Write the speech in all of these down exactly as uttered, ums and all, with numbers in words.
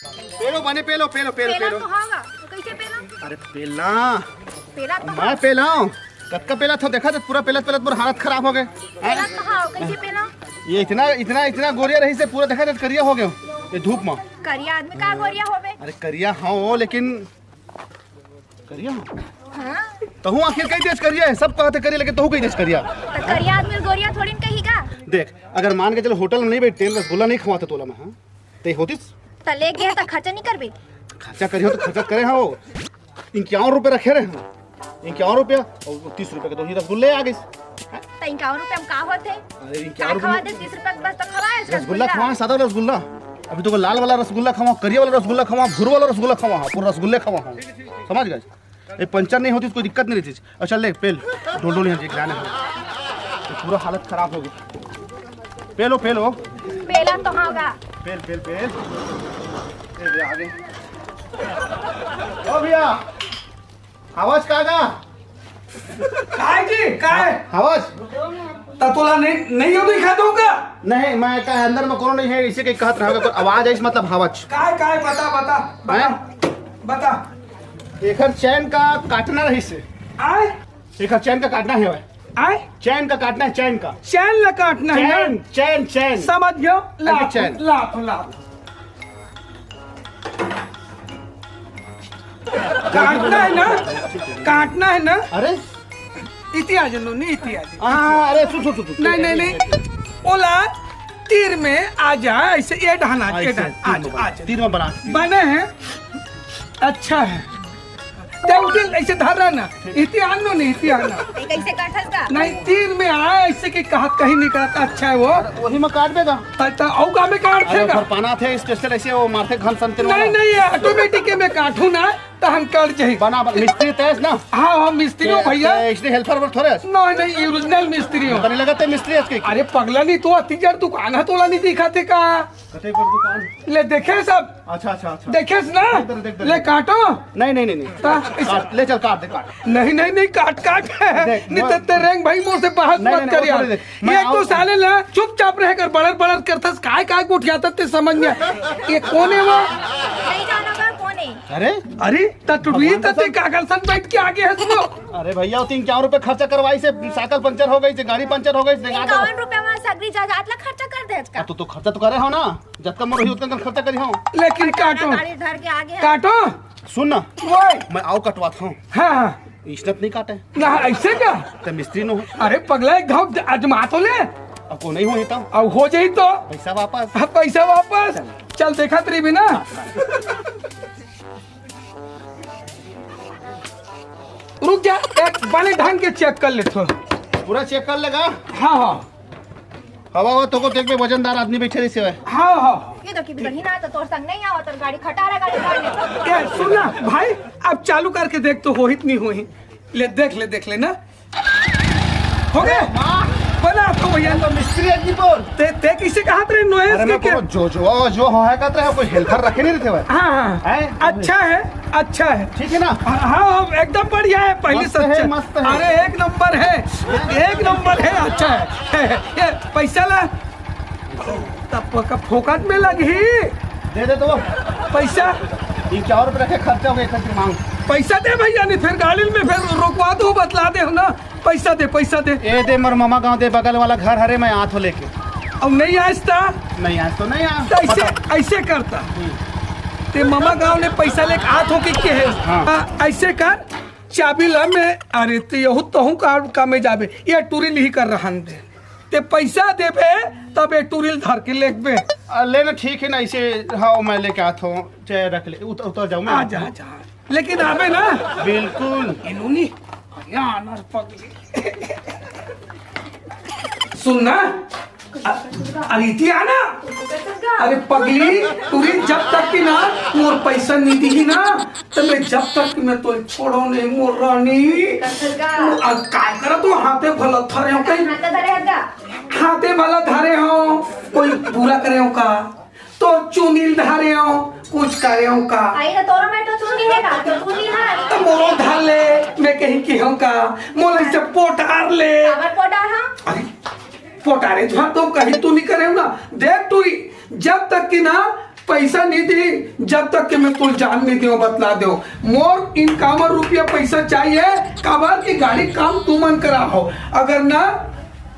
पेलो बने, पेलो, पेलो, पेलो, पेला पेलो। तो हावा, तो कैसे पेला? अरे पेला। पेला तो मैं पेलाऊं। कतका पेला था, देखा तो पूरा पेलत पेलत मोर हालत खराब हो गए। पेला तो हाव, कैसे पेला? ये इतना, इतना, इतना गोरिया रही से पूरा देखा तो करिया हो गए ये धूप में। करिया आदमी का गोरिया होवे? अरे करिया हाँ हो, लेकिन करिया हाँ। हाँ? तहू आखिर कई देश करिया है, सब कहते करिया, लेकिन तहू कई देश करिया। तो करिया आदमी गोरिया थोड़ी न कही का? देख, अगर मान के चल होटल में नहीं बैठते, रसगुल्ला नहीं खवाते तोला मैं, हाँ? ते होतिस? त ले गे त खर्चा नहीं करबे? खर्चा करियो तो खर्चा करे हो। इक्यावन रुपये रखे रहे हम। इक्यावन रुपया और तीस रुपये के दो ही रसगुल्ले आ गए। त इक्यावन रुपया में का होत है? अरे का इक्यावन खवा रुपये दे? तीस रुपया के बस तो खवाए रसगुल्ला। खवा, सादा रसगुल्ला। अभी तो लाल वाला रसगुल्ला खवा, करिया वाला रसगुल्ला खवा, भूर वाला रसगुल्ला खवा, हाँ, पूरा रसगुल्ले खवा, हाँ। समझ गए? ये पंचर नहीं होती, कोई दिक्कत नहीं रहती। अच्छा ले पेल, डोल डोल यहाँ एक जाने हो। तो पूरा हालत खराब हो गई। पेलो, पेलो। पेला तो हाँ गा। पेल, पेल, पेल। ये ले आगे। ओ भैया, आवाज का गा? काय जी, काय? आवाज? त तोला नहीं, नहीं हो दिखा दूंगा। नहीं, मैं का अंदर में कोनो नहीं है, इसे के कहत रहा, कोई आवाज आई, मतलब आवाज। काय, काय, बता, बता, बता, हैं? बता। एकर चैन का काटना रही से। आय? एकर चैन का काटना है भाई। आय? चैन का काटना है, चैन का। चैन ला काटना है ना? चैन, चैन, चैन। समझ गयो? अरे लात, चैन। लात, लात। काटना है ना? काटना है ना? अरे इतिहास जनू नहीं, इतिहास। हाँ, अरे सुन, सुन, सुन, सुन। नहीं, नहीं, नहीं। ओला तीर में आ जा, ऐसे ये ढाना, हाँ, ये ऐसे ढाना। तीर आ में जा, बना, आ जा। तीर में बना। बने हैं, अच्छा है। तें उठे ऐसे धर रहा ना, इतिहास नो नहीं, इतिहास ना। ये कैसे काटल का? नहीं, तीर में आए ऐसे कि कहा कहीं नहीं करता, अच्छा है वो। वही में काट देगा। त, त, औ का में काट अरे देगा? पर पाना थे, स्पेशल ऐसे वो मारते घन संते नहीं, वाला। नहीं, ये ऑटोमेटिक में काटू ना। त हम कर जाही। बना, बना, मिस्त्री तेज ना? हाँ, हाँ, मिस्त्री हो ते, भैया। ते इसने हेल्पर पर थोड़े हस? नहीं, नहीं, ओरिजिनल मिस्त्री हो। तने लगा ते मिस्त्री हस के? अरे पगला नहीं, तो अति जड़ दुकान है, तोला नहीं दिखा थे का? कते पर दुकान? ले देखे सब। अच्छा, अच्छा, अच्छा। देखे ना? देख, देख, देख, ले देख। काटो। नहीं, नहीं, नहीं, नहीं। ता, इस काट, ले चल, काट दे, काट। नहीं, नहीं, नहीं, काट, काट। देख, नहीं मैं तो तेरे रंग भाई मोर से बहस नहीं, मत नहीं, कर वो यार। थोड़ी देख। मैं ये तो आऊँ। साले ना चुपचाप रह कर बड़र बड़र करथस, काय काय गोठियाथस ते समझ में। ये कौन है वो? नहीं जाना बा, कौन है? अरे अरे, त टुरी भगवान त ते कसम। कागल सन बैठ के आगे है सुनो। अरे भैया, वो तीन इक्यावन रुपए खर्चा करवाई से साइकिल पंचर हो गई से, गाड़ी पंचर हो गई से, इक्यावन रुपया में सगरी जायदाद ला खर्चा कर दे का? तो, तो खर्चा तो करे हो ना, जतका मोर रही उतका खर्चा करी हो। लेकिन काटो। गाड़ी धर के आगे है। काटो। सुन ना, ओए। मैं आओ कटवात हूँ। हाँ, हाँ। इसने तो नहीं काटे। ना, ऐसे का? तो मिस्त्री नो है। अरे पगला, एक घाव अजमा तो ले। अब को नहीं हो तो? अब हो जाई तो? पैसा वापस। हाँ, पैसा वापस। चल। चल, देखत रही भी ना। रुक जा, एक बने ढंग के चेक कर लेथो। पूरा चेक कर लेगा? हाँ, हाँ। हवा, हवा, तोको देख में वजनदार आदमी बैठे रही से। हाँ, हाँ। ये तो कि बिगड़ही ना, तो तोर संग नहीं आवा, तोर गाड़ी खटारा गाड़ी खटारा। ए, सुन ना, भाई, अब चालू करके देख तो होही त नहीं होही। ले, देख ले, देख ले ना। हो गए? वाह। बना तो भैया। तो मिस्त्री आदमी बोल। ते, ते किसे कहत रहे नोएस अरे के मैं क्या? कोनो जो, जो, जो हो है कहत रहे, कोई हेल्पर रखे नहीं रहते भाई। हाँ, हाँ। हैं? अच्छा है, अच्छा है। ठीक है ना? हाँ, हाँ, एकदम बढ़िया है, पहले मस्त से है, अच्छा। मस्त है। अरे, एक नंबर है, एक नंबर है, अच्छा है। ये पैसा ला। तब क-, फोकट में लगी। दे दे तो। पैसा? ये क्या और रखे खर्चा हो गया, इकट्ठी मांग। पैसा दे भैया, नहीं फिर गाड़ी में फिर रोकवा दो, बतला दे हम ना। पैसा दे, पैसा दे। ए दे, मोर मामा गांव दे, बगल वाला घर हरे, मैं आत हो लेके। अब नहीं आइस ता? नहीं आइस तो नहीं आ। तो ऐसे, पता। ऐसे करता। हम्म। ते मामा गांव ले पैसा लेके आत हो के, के है? हाँ। हाँ, ऐसे कर, चाबी ला मैं, अरे ते यहू तहू का, का में जाबे, ये टूरी लिही कर रहन दे। ते पैसा देबे, तब ये टूरी ल धर के लेकबे। आ, ले ना, ठीक है ना, इसे, हाँ, मैं लेके आत हूँ, चाहे रख ले, उत-, उतर जाऊँ मैं। आ जा, आ जा। लेकिन आबे ना। बिल्कुल। इन्होंने, अरे आनर पगली। सुन ना, अ-, अरे इति आना। अरे पगली, टूरी जब तक कि ना मोर पैसा नहीं दी ना, तो मैं जब तक कि मैं तो छोड़ो नहीं मोर रानी। कसगा। अब काय करा तू हाथे भला धरे हो कहीं? हाथे धरे हगा। हाथे भला धरे हो, कोई बुरा करे हो का? तो चुनील धरे हो, कुछ करे हो का? आई ना तोरा मैं तो चुनी है का? तो चुनी है। तो मोरो धर ले, मैं कहीं की हूँ का? मोला इसे पोटार ले। काबर पोटार हाँ? अरे, पोटारे झा तो कहीं तू नहीं करे हो ना। देख टूरी, जब तक कि ना पैसा नहीं दी जब तक कि मैं तुल जान नहीं दियो, बतला दो। मोर इनकामर रुपया पैसा चाहिए, काबर की गाड़ी काम तुमन करा हो, अगर ना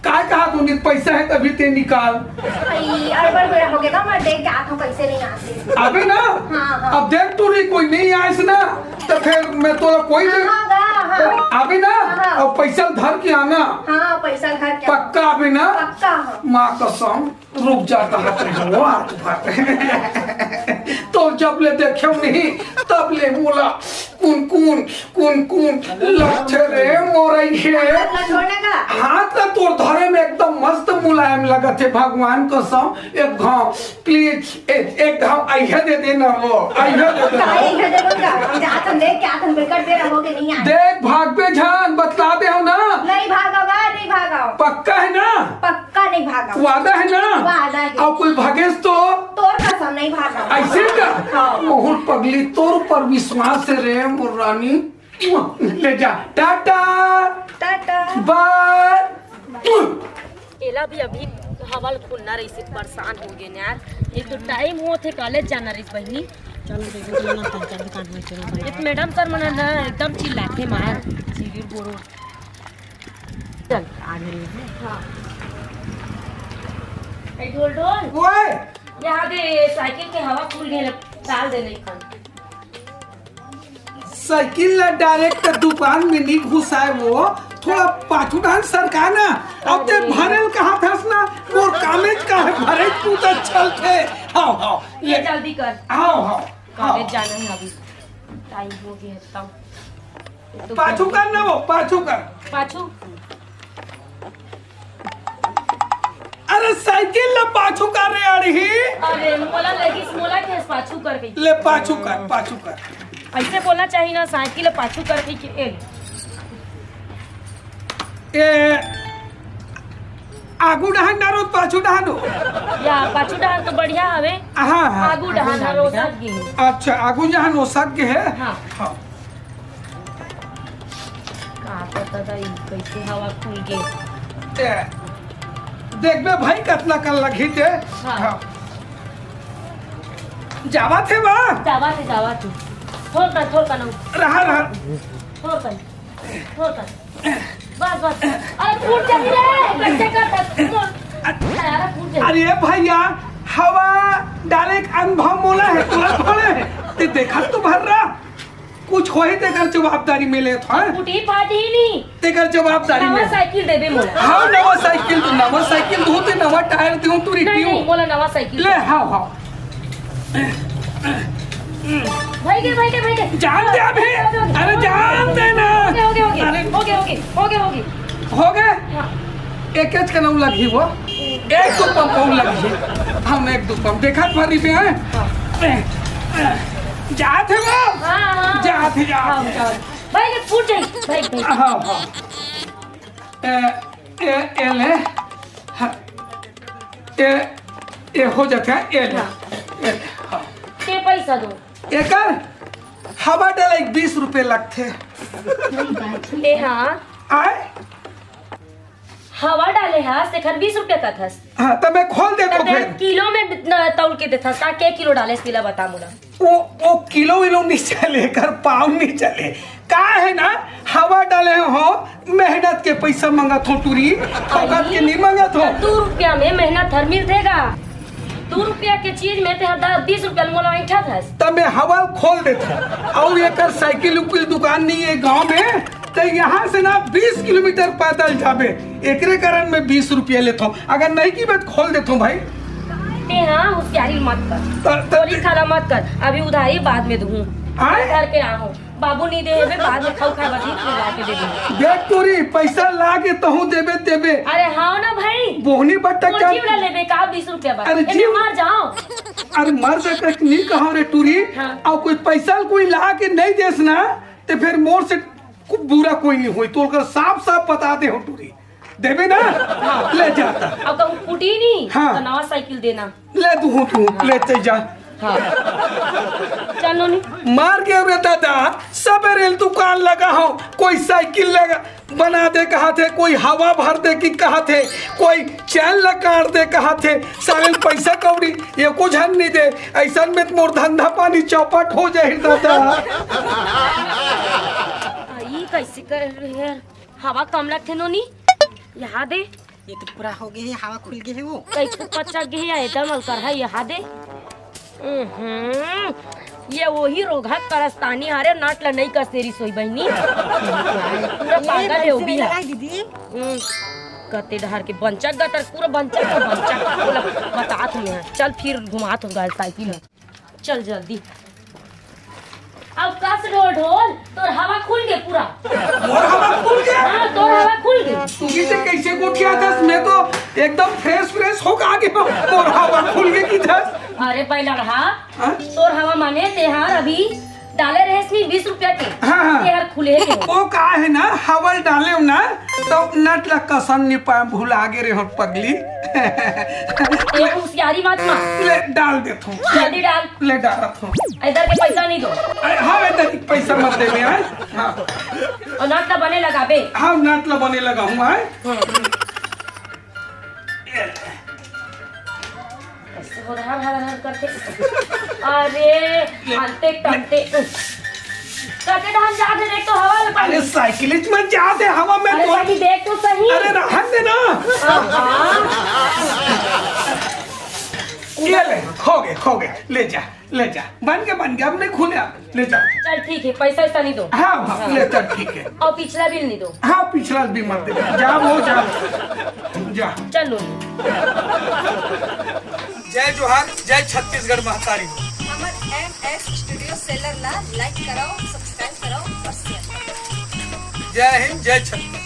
काय कहा तू नहीं पैसा है तभी ते निकाल। अई, अड़बड़ बेरा हो गया, मैं देख के आत हूँ, कैसे नहीं आते। अबे ना, हाँ, हाँ। अब देख तू नहीं कोई नहीं आए ना, तो फिर मैं तो कोई नहीं। हाँ, हाँ, हाँ। अबे ना, हाँ, हाँ। अब पैसा धर के आना। हाँ, पैसा धर के आना। पक्का अबे ना? पक्का, हाँ। माँ कसम। रुक जा, तब ले वो हाथ उठा। तो जब ले देखे नहीं, तब ले मोला कुन कुन, कुन कुन लगथे रे मोरई के। हाथ ला छोड़ने का? हाथ ला तोर धरे में एकदम मस्त मुलायम लगत हे, भगवान कसम। एक घाव, please, एक, एक घाव अइहे दे देना वो, अइहे दे देना। काहे अइहे दे देना? हम जात हम देख के आत हम बेकार बेरा हो गए, नहीं आए। देख, भागबे झन, बतला दे हो ना। नहीं भागो बा, नहीं भागो। पक्का है ना? पक्का नहीं भागो। वादा है ना? वादा है। अउ कोई भागेस तो? तोर कसम नहीं भागो। ऐसे का? हाँ। मोहर पगली, तोर ऊपर विश्वास है रे मोर रानी। ले जा, टाटा। टाटा। बाय। एला भी अभी हवा ल खुलना रहिस, परेशान हो गे यार। एक तो टाइम होत हे, कॉलेज जाना रहिस बहिनी। चलो, देखो, चलो ना, चल, चल, दुकान में चलो, भाई। ये तो मैडम सर मन ह ना एकदम चिल्लाथे मार। चल, आ गए। हाँ। ए, ढोल, ढोल। ओए! यहाँ दे, साइकिल के हवा खुल गए, डाल दे नहीं खान। साइकिल ला डायरेक्ट दुकान में नहीं घुसाए वो, थोड़ा पाछू डाहन सरका ना। अब ते अरे। भरेल कहा थस ना, मोर कामेज का है, भरे तू तो चलते। हाव, हाव, ये ले। जल्दी कर। हाव, हाव, हाव। कॉलेज जाना है अभी, टाइम हो गया है तब। तो पाछू कर ना वो, पाछू कर। पाछू? अरे साइकिल ला पाछू कर रे अड़ही। अरे मोला लगिस, मोला के पाछू कर कही। ले पाछू कर, पाछू कर। ऐसे बोलना चाहिए ना, साइकिल ला पाछू कर कही के। ए, ए, आगू डहान ना रो, पाछू डहान हो। या पाछू डहान तो बढ़िया हवे। हाँ, हाँ। आगू डहान ना रो, सक गई। अच्छा, आगू डहान हो, सक गए है। हाँ। हाँ। का पता था ई कैसे हवा खुल के। ए, देखबे भाई, कतना कन लगही ते। हाँ। हाँ। जावत हे बा? जावत हे, जावत हे। थोड़ कर, थोड़ कर ना। रहा, रहा। थोड़ कर, थोड़ कर। बस, बस। अरे, फूट जाती रे, कैसे करता तू? अरे, फूट जाती। अरे भैया, हवा डाले के अनुभव मोला है, तोला थोड़े है। ते देखत तो भर रहा। कुछ होही तेकर जवाबदारी में लेत हंव। फूटही फाटही नहीं। तेकर जवाबदारी नवा में। साइकिल देबे मोला। हाँ, नवा साइकिल दू, नवा साइकिल दू, ते नवा टायर दू, तू नहीं, रिपियो। नहीं, मोला नवा साइकिल ले, दे। हाँ, हाँ। भाई के, भाई के, भाई के। जान दे अभी। हो गया, हो गया। अरे, जान दे ना। हो गया, हो गया, हो गया। अरे। हो गया, हो गया, हो गया, हो गया। हो गए? हाँ। एक एच कनऊ लगही वो, एक दो पंप अऊ लगही। हम एक दो पंप देखत भर रिबे हैं। हाँ। जात हे वो? हाँ, हाँ। जात हे, जात हाँ, हे। जाओ। भाई, ये फूट जाई। भाई, भाई। हाँ, हाँ। ए, ए, ए ले। हाँ। ए, ए हो जात हे, ए ले। हाँ। ए ले, हाँ। ते पैसा दो। एकर हवा डाले के बीस रुपये लगथे। ए हाँ। आय? हवा डाले हस, तेखर बीस रुपया कथस। हाँ, त मैं खोल देथों त फिर। किलो में न-, तौल के देथस, का के किलो डाले हस, तेला बता मोला। वो, वो किलो विलो नहीं चले, एकर पाव नहीं चले। का है ना, हवा डाले हो, मेहनत के पैसा मंगत हो टूरी, औकात के नहीं मंगत हो। दू रुपया में मेहनत हर मिलथे गा। दू रुपया के चीज में ते हर बीस रुपया मोला ऐंठत हस। त मैं हवा खोल देथों। अउ एकर साइकिल उकिल दुकान नहीं है गांव में, त यहाँ से ना बीस किलोमीटर पैदल जाबे, एकरे कारण मैं बीस रुपया लेथों। अगर नहीं की बात खोल देथों भाई। ते हाँ, होशियारी मत कर। त-, त-, चोरी खाला मत कर, अभी उधारी बाद में दूँ। आय? घर के आहूँ, बाबू नहीं दे हेबे, बाद में खाऊ खाए बची, तो ला के दे दूँ। देख तोरी, पैसा ला के तहूँ देबे, देबे। अरे हाँ ना भाई। बोहनी बट्टा मोर क्या? जीव ला लेबे का बीस रुपया बस? अरे एमे जीव। मर जाओ। अरे मर जा कर नहीं कहा रे टूरी। हाँ। अउ कोई पैसा कोई ला के नहीं देस ना, ते फिर मोर से खूब बुरा कोई नहीं होई, तोर कर साफ साफ बता दे हो टूरी, देबे ना? ले जाता। अब कहूँ फूटी नहीं, हाँ। तो नवा साइकिल देना। ले तू हो तू, ले ते जा। चल नोनी। मार के रे दादा, सबेरे ले दुकान लगा हो, कोई साइकिल लगा बना दे कहा थे, कोई हवा भर दे कि कहा थे, कोई चैन ला काट दे कहा थे, साले पैसा कौड़ी एको झन नहीं दे। ऐसन में तो मोर धंधा पानी चौपट हो जाही दादा। ई कैसे कर रहे हैं? हवा कम लगथे नोनी, यहाँ दे। ये तो पूरा हो गए है, हवा खुल गए है वो। कई तो पचक गए है, एकदम अलकर है, यहाँ दे। हम्म, ये वही रोगहा करस्तानी हरे, नट ला नहीं कसेरी सोई बहिनी। पूरा पागल है वो भी है। दीदी। हम्म, कते डहर के बंचक गतर, पूरा बंचक के बंचक। बोला, बतात हूँ मैं। चल फिर घुमात हूँ गाड़ी साइकिल। चल जल्दी। अब कस ढोल ढोल, तोर हवा खुल गे पूरा। मोर हवा खुल गे? हाँ, तोर हवा खुल गे। तू भी ते कैसे गोठिया दस, मैं तो एकदम फ्रेश फ्रेश हो के आगे हूँ। मोर हवा खुल गे की दस। अरे बैलड़हा, हाँ? तोर हवा माने तेहार अभी डाले रहेस नी बीस रुपया के। हाँ, हाँ। तेहार खुले के। वो का है ना, हवा ल डाले ना, तो नट ला कसन नहीं पाए, भुला गे रे हो पगली। ए, होशियारी मत मार। ले, डाल देत हूँ। जल्दी डाल। ले, डालत हूँ। इधर के पैसा नहीं दो। अरे, हाँ, इधर के पैसा मत दे दे, हाँ? हाँ। और नट ला बने लगाबे। हाँ, नट ला बने लगा हूँ, हाँ? हम्म। ये ले। कैसे हो रहा है, हर हर करके? अरे, ले। हलते टलते। कते धान जात है, देख तो हवा लगा। अरे, साइकिल में जात है, हवा में अरे, तो। साइकिल देख तो सही। अरे, रहन दे ना। हाँ, हाँ। ये ले, खो गए, खो गए, ले जा, ले जा, बन गया, बन गया, अब नहीं खुले, आप ले जा। चल ठीक है, पैसा वैसा नहीं दो। हाँ, हाँ, हाँ। ले चल, ठीक है। और पिछला बिल नहीं दो। हाँ, पिछला भी मत दे, जा वो जा, जा। चलो। जय जोहार, जय छत्तीसगढ़ महतारी। हमर एम एस स्टूडियो सेलर ला लाइक कराओ, सब्सक्राइब कराओ और शेयर कराओ। जय हिंद, जय छत्तीसगढ़।